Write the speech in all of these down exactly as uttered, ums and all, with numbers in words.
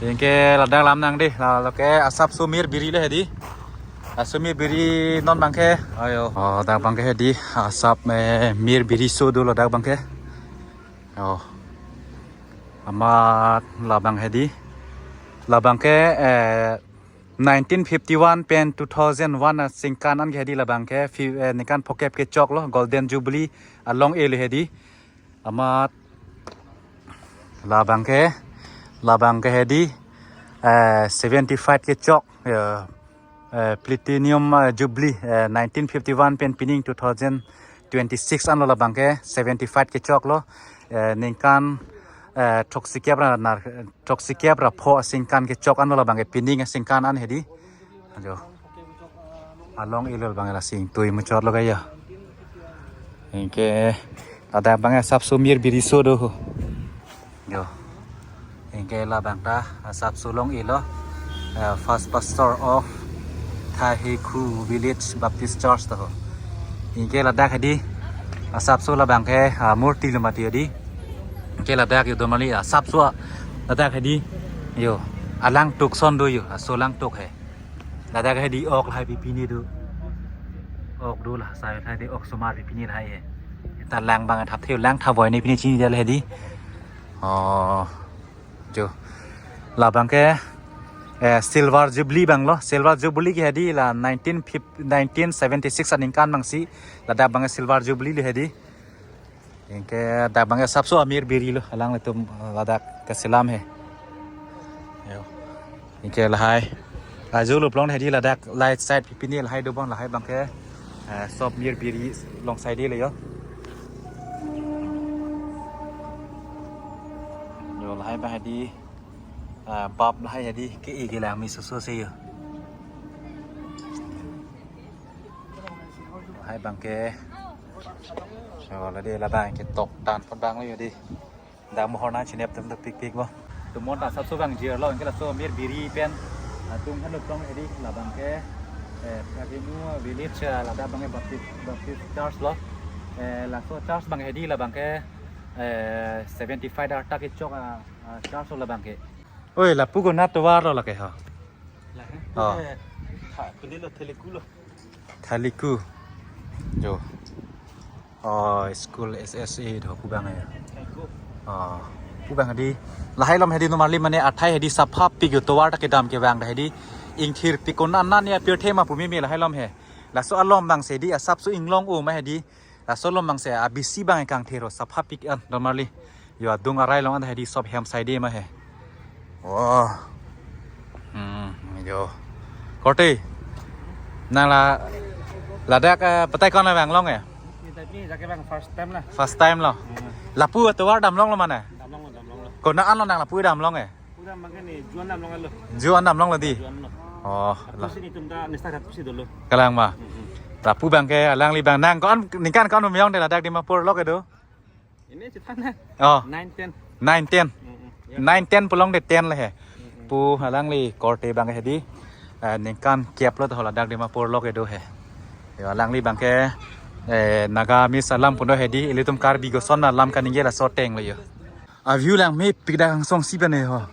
Anke ladak lam nang dei, la, lake asapso mir biri le hedi. Asapso mir biri non abangke. Ayo. Oh, dak abangke hedi. Asap, eh, mir biri so do ladak abangke. Oh. Amat labang hedi. Labangke, eh, nineteen fifty-one pen two thousand one aningkan an ke hedi labangke. Fi-, eh, ningkan phokep kechok lo, Golden Jubilee along-e le hedi. Amat labangke, labangke hedi, eh, seventy-five kechok, eh, eh, Platinum, eh, Jubilee, eh, nineteen fifty-one pen pining two thousand twenty-six anlo labangke seventy-five kechok lo, eh, ningkan, eh, throksi kep ra nar, throksi kep ra pho aningkan kechok anlo labangke pining aningkan an hedi. Ajo. Along-e lo abang la sing tui muchot lo kaya. Anke ladak abang asapso mir biri so do ho. Yo. Anke labang ta asapso long-e lo. Eh, first pastor of Thaiheku Village Baptist Church to ho. Anke ladak hedi asapso labangke, ah, murti lo mati hedi. Anke ladak yo domali asapso ladak hedi. Yo. Alangtuk son do yo. Aso langtuk he. Ladak hedi ok lahai pipine do. Ok do la sai lahai de ok somar pipine lahai he. Ta lang abang thap theu lang thap voi ne pine chini dal hedi. Oh. Jo. Labangke, eh, Silver Jubilee abang lo. Silver Jubilee ke hedi la nineteen fifty, nineteen seventy-six aningkan abangsi. Ladak abang Silver Jubilee le hedi. Anke dak abang asapso amir biri lo, alanglitum ladak keselam he. Yo. Anke lahai. Ajo lo plong hedi ladak light side pipine lahai dobon lahai abangke, eh, sop mir biri long side le yo. Yo lahai abang hedi, eh, bap lahai hedi ke-e kelang mi soso se yo. Lahai abangke. So, lade labang ke tok tan pon abang lo yo di. Dak mohor nang chinep tem tok pikpik bo. Tumon ta asapso abang jir lo, anke laso mir biri pen. Atum hanu plong hedi labangke. Eh, Thaiheku Village, eh, ladak abangke Baptist, Baptist Church lo. Eh, laso church abang hedi labangke, eh, seventy-five arta kechok, ah, ah, church lo labangke. Oi, lapu konat tovar lo lake ho. Lah, eh? Oh. Eh, tha, pini lo Thaiheku lo. Thaiheku. Jo. Oh, school S S A do pu abang ya. Thaiheku. Oh. Pu abang hedi. Lahai along hedi normalli mane athai hedi sapha pik yo tovar ta kedam kevang ta hedi. Ingthir pik konat nani apirthe ma pu meme lahai along he. Laso along abang si hedi asapso inglong-o ma hedi. Laso along abang si abisi abang kangthir ho sapha pik an normalli. Yo adung arai along an hedi sop hem side ma he. Wah. Hmm, yo. Korte. Nang la ladak, eh, patai ko-an abang long ya? Ini tadi ni jake abang first time lah. First time lo. Hmm. Lapu tovar damlong lo mane? Damlong lo, damlong lo. Konat an lo nang lapu damlong ya? Udah makan ni, juan damlong lo. Juan damlong lo di. Juan lo. Oh, la. Sini tum ta nista rat pusi dulu. Kalang ma. Hmm, hmm. Lapu abangke alangli abang nang ko-an ningkan ko-an meyong de ladak Dimapur lo ke do. Ini chethan na. Oh. Nine ten. Nine ten. Mm-mm. Ya. Nine ten pu long de ten le he. Mm-mm. Pu alangli korte abang hedi. Eh, ningkan kep lo to ladak Dimapur lo ke do he. Yo alangli abangke, eh, Naga Miss alam pu do hedi, ilitum Karbi Goson alam kaningje laso ateng lo yo. A view langmepik dak angsong si pen he ho.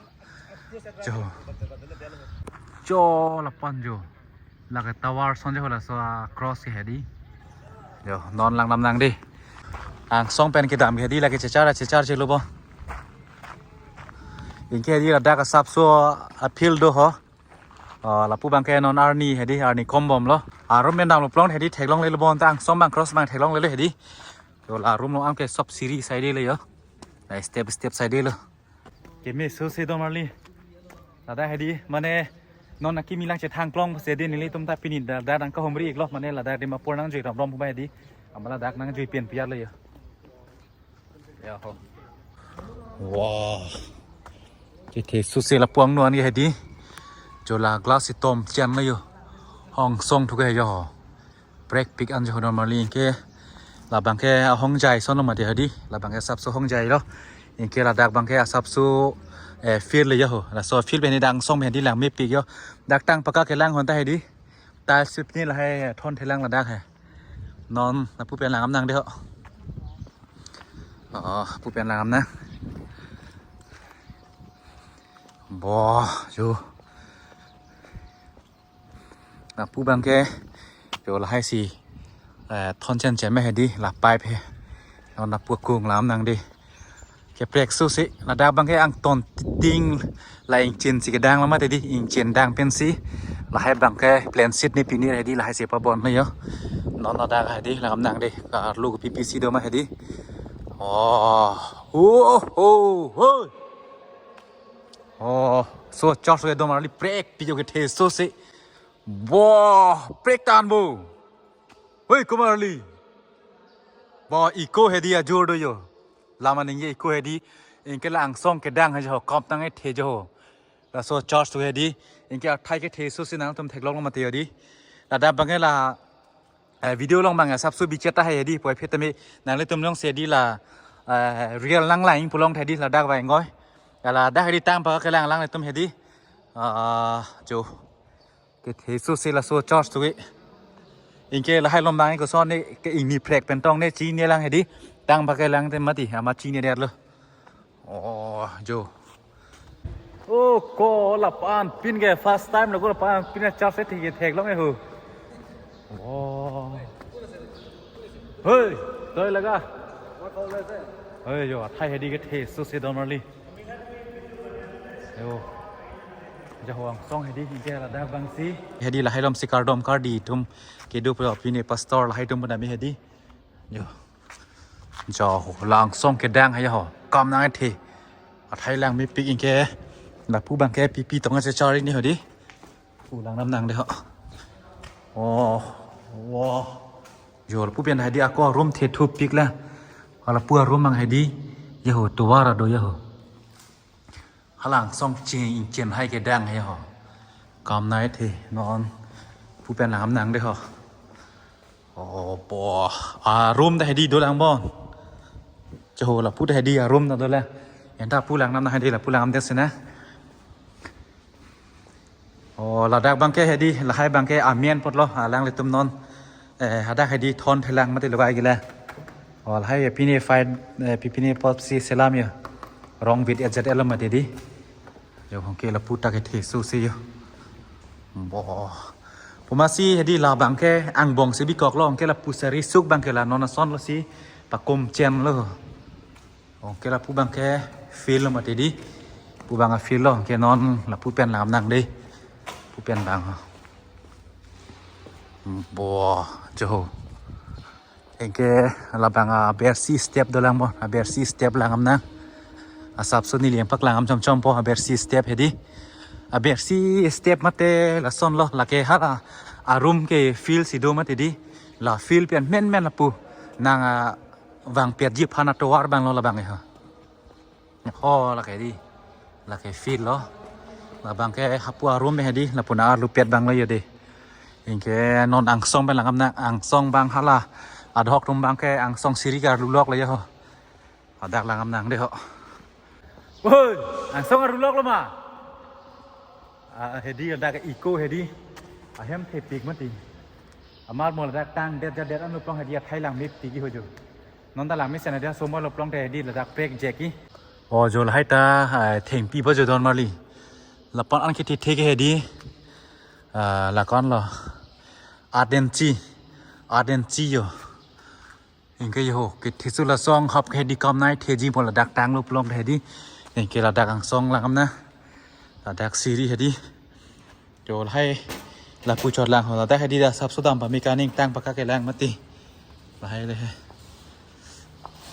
Jo. Jo lapu-an jo. Lake tovar ason jo laso a cross ke hedi. Jo, non lang nam nang di. Angsong pen kedam ke hedi lake chechar chechar chelo bo. Anke hedi ladak asapso a field do ho. Oh, lapu abangke non arni hedi arni kombom lo. Arum pen damlo plong hedi theklongle lo bonta angsong abang cross abang theklongle lo hedi. Jo la arum lo anke sop siri side lo yo. La step step side lo. Keme so se do marli. Ladak hedi mane non akimi lang chethang klong se din nelitum ta pini da da nang kahumri iklo mane ladak Dimapur nangjui ram rom humai hedi. Amat ladak nangjui pen piar lo yo. Ya ho. Wah. Chethe so se lapu angno an ke hedi. Jo la glass itom chian lo yo. Hong song thu ke yo ho. Break pick an jo ho normalli ke labangke ahongjai ason lo mati hedi labangke asapso hongjai lo. Anke ladak abangke asapso, eh, field le yo ho. Laso field pen hedi angsong pen hedi langmepik yo. Dak tang paka kelang hon ta hedi. Tiles sut ni lahai thon thelang ladak he. Non lapu pen lang nam nang de ho. Oh, lapu pen lang nam nang. Bo, jo. Lapu abangke, jo lahai si, eh, thon chen chen me hedi, la pipe he. Non lapu akung lam nang di. Keprek su si, ladak abangke angton ting la ingchin si kedang lama tadi, ingchin dang pensi. Lahai abangke plain sheet ni pini hedi, lahai si pabon lo yo. Non ladak hedi, lam nang di, karlu ke P P C do ma hedi. Oh, oh, oh, oh. Oh, so charge ke dom arli prek pijo kethe su si. Bo, prek tan bo. Hoi, komarli. Bo, iko hedi ajor do yo. Lama ningje iko hedi. Anke la angsong kedang he jo, kom tang ethe jo. Laso charge tu hedi. Anke athai kethe su si nangtum theklong lo mati hedi. Ladak abangke la, eh, video along abang asap su bicheta hai hedi. Puvoiphit tame nanglitum jongsi hedi la, eh, real nang lain pulote hedi ladak abang ingkoi. Ya ladak hedi tang pa kelang lang netum hedi. Ah, jo. Kethe su si laso charge tu ke. Anke lahai along abang koson ne ke ingni prek pen tong ne chini lang hedi. Tang pa kelang te mati, amat chini det lo. Oh, jo. Oh, ko lapu-an pin ke first time lo, ko lapu-an pin charge thik theklong e ho. Oh. Hoi, toi laga. Hoi, jo, athai hedi kethe su si dom arli. Jo. Jo, angsong hedi, hedi ladak abang si. Hedi lahai along si kardom kardi atum kedo pu pine pastor lahai atum pu nami hedi. Jo. Jo, la angsong kedang hai ho. Kom nang ethe. Athai lang mepik anke. Lapu abangke P P tong si charge ni hedi. Pu lang nam nang di ho. Oh, wow. Jo, lapu pen hedi ako room the thupik la. Lapu room abang hedi. Ya ho, tovar do ya ho. Hala angsong ching ingchin hai kedang hai ho. Kom nang ethe non. Pu pen lam nang di ho. Oh, bo. A room ta hedi dolang bon. Jo, lapu ta hedi a room ta dolang. Enta pu lang nam nang hedi, lapu lang nam det si na. Oh, ladak abangke hedi, lahai abangke amen apotlo, alanglitum non. Eh, hadak hedi thon thelang mati lo bai gila. Oh, lahai pine fight, eh, pine pop si selam ya. Rong bit Z L mati di. Jo, anke lapu ta kethe su si yo. Bo. Pu masi hedi la abangke angbong si bikok lo, anke lapu sari suk abangke la non ason lo si pakum chen lo. Anke lapu abangke field lo mati di. Pu abang a field lo, anke non lapu pen lam nang di. Pu pen abang. Bo, jo. Anke labang abersi step dolang bon, abersi step lang nam nang. Asap su neli paklang nam chom chom po, abersi step hedi. Abersi step mate lason lo, lake hala a room ke field si do mati di. La field pen men men lapu. Nang, ah, vang pet ji aphan atovar abang lo labang e ha. Ho, lake di. Lake field lo. Labangke hapu a room hedi, lapu nang arlu pet abang lo yo di. Anke non angsong pen lang nam nang, angsong abang hala. Adhok atum abangke angsong siri ke arlu lok lo yo ho. Ladak lang nam nang di ho. Oi, angsong arlu lok lo ma. Ah, hedi ladak iko hedi. Ahem thepik mati. Amar mo ladak tang det ja det an lo plong hedi athai lang mepik ho jo. Non ta lang mesen hedi aso mo lo plong te hedi ladak prek jeki. Oh, jo lahai ta, ah, thengpi bo jo don marli. Lapu-an kethe the ke hedi. Ah, la kon lo. Ardenchi. Ardenchi yo. Anke yo ho, kethe su la song hap ke hedi kom nang ethe ji mo ladak tang lo plong hedi. Anke ladak angsong lang nam nang. Ladak siri hedi. Jo lahai lapu chot lang ho, ladak hedi da sap sudam pa mekanik tang paka kelang mati. Lahai le he.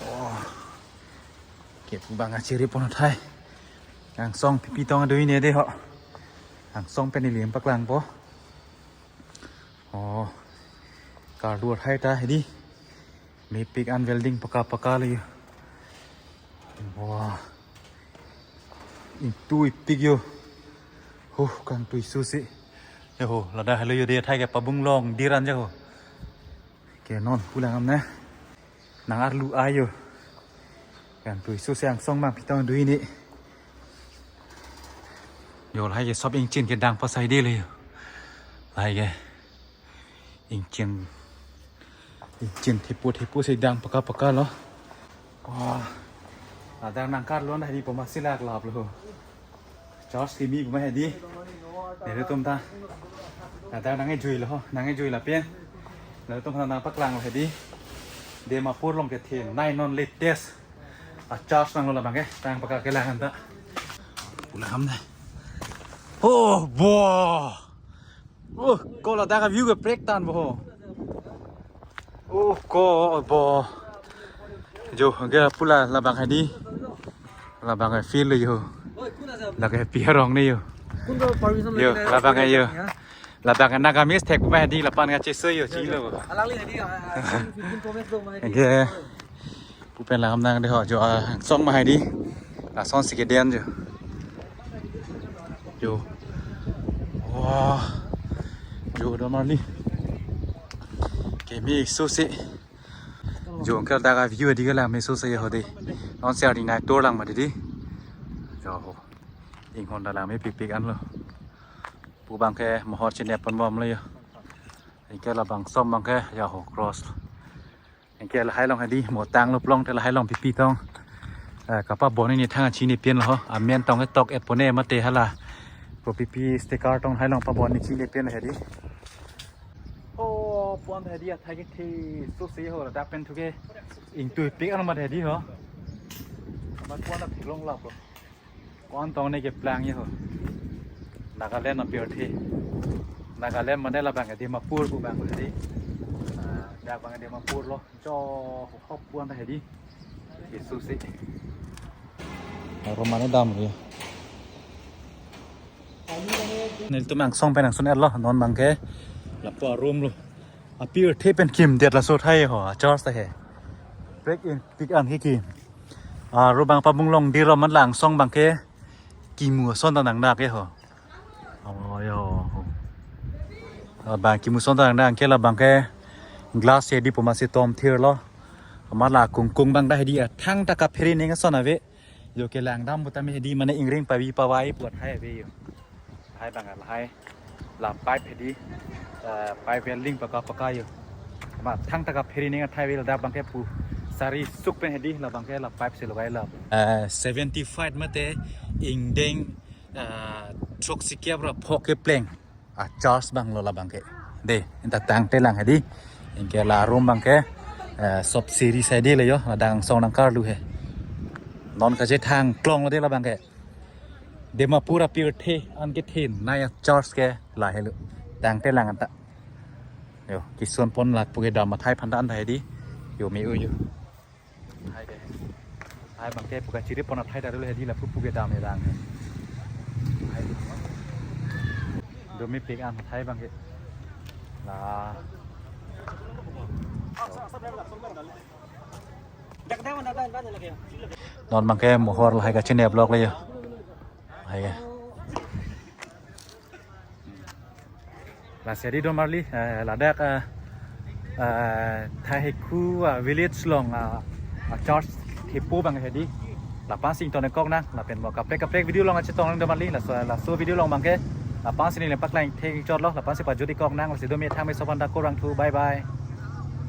Oh. Ke pu abang achiri pon thai. Angsong P P tong do ne di ho. Angsong pen neli paklang po. Oh. Kardu athai ta hedi. Mepik an welding paka paka le yo. Wah. Ingtui pik yo. Huh, kangtui su si. Ya ho, ladak helo yo di athai ke pabung long diran ya ho. Ke non pu lang nam nang. Nang arlu ai yo. Kangtui su si angsong mang pitong dui ni. Yo lahai ke sop ingchin kedang pasai di le yo. Lahai ke. Ingchin, ingchin thepu thepu si dang paka paka lo. Wah. Ladak nang karlu an hedi pu masi lak lap lo. Church kimi buma hedi. Nelitum ta. Ada nangkejui lo ho, nangkejui lapen. Nelitum ta nangpaklang lo hedi. Dimapur along kethe nai non latest a church nanglo labang ke. Tang paka kelang anta. Pulang ham dei. Oh, bo. Oh, ko ladak aview ke prek tan bo. Oh, ko bo. Jo, ke pula labang hedi. Labang ke field jo. Lake pi arong ne jo. Jo, labang ke jo. Labang ke Nagamese thek ma hedi lapen kachesoi jo chilo. Alangli hedi, ah, ah, fifteen comments do ma hedi. Ke. Pu pen langdam nang dei ho jo, ah, song ma hedi. Lasonsi kedan jo. Jo. Wah. Jo, don marli. Keme sose. Jo, ke ladak aview hedi kelang me sose ho dei. Non si arni nai tour lang ma dei. Jo ho. Inghon ta lang mepikpik anlo. Pu abang ke mohor chinep ponbom lo jo. Anke labangso abang ke jo ho cross. Anke lahai along hedi mo tang lo plong te lahai along pipi tong. Eh, kapabon ni thang chini pen lo ho. Amen tong ke tok et pone mate hala. Pro pipi sticker tong lahai along pabon ni chini pen hedi. Oh, pon hedi athai kethe sose ho ladak pen thu ke. Ingtui pik ano mat hedi ho. Mat pon ta theklong lap lo. Ko-an tong ne keplang jo ho. Nagaland apirthe. Nagaland mane labang ke Dimapur pu abang hedi. Ah, dak abang Dimapur lo. Jo, hop pon ta hedi. Ke sose. Room mane dam ri. Nelitum angsong pen angsong et lo, non abang ke lapu a room lo. Apirthe pen kim det laso athai ho, a church ta he. Break in, pik an ke kim. A room abang pabung long dir lo, man la angsong abang ke kimu ason ta nangnak ke ho. Oh, jo. Labang kimu ason ta nangnak ke labang ke glass hedi pu masi tom thir lo. Amat la kungkung abang ta hedi athang ta kaphere ning ason ave. Jo, kelang dam pu tame hedi mane ingring pavi pavai pu athai ave jo. Lahai abang lahai. La pipe hedi. Eh, pipe welding paka paka jo. Amat thang ta kaphere ning athai ave ladak abang ke pu. Sari suk pen hedi labang ke la pipe si logai la. Eh, seventy five mate ingdeng, eh, throksikep ra phok kepleng a church abang lo labang ke. Dei, anta tangte lang hedi. Anke la room abang ke, eh, sop seri sai dei lo jo, ladak angsong nangkarlu he. Non kachethang klong lo dei labang ke. Dimapur apirthe an kethe nai a church ke lahelo. Tangte lang anta. Jo, kison pon la pu kedam athai aphan ta anta hedi. Jo, me-o jo. Athai ke. Athai abang ke pu kachiri pon athai ta dolo hedi lapu pu kedam he dang he. Athai. Do mepik an athai abang ke. La. Non abang ke mohor lahai kachinep lok le jo. Lahai ke. Lasi hedi don marli, eh, ladak, eh, eh, Thai Hekhu, eh, village along, eh, eh, church thepo abang hedi. Lapu si ingtonek kok nang, lapen mo kaprek kaprek video along kachetong nang don marli, laso, laso video along abang ke, lapu si neli paklang thek chot lo, lapu si pajut ik kok nang, lasi do methang me sopan dak kurang thu, bye bye.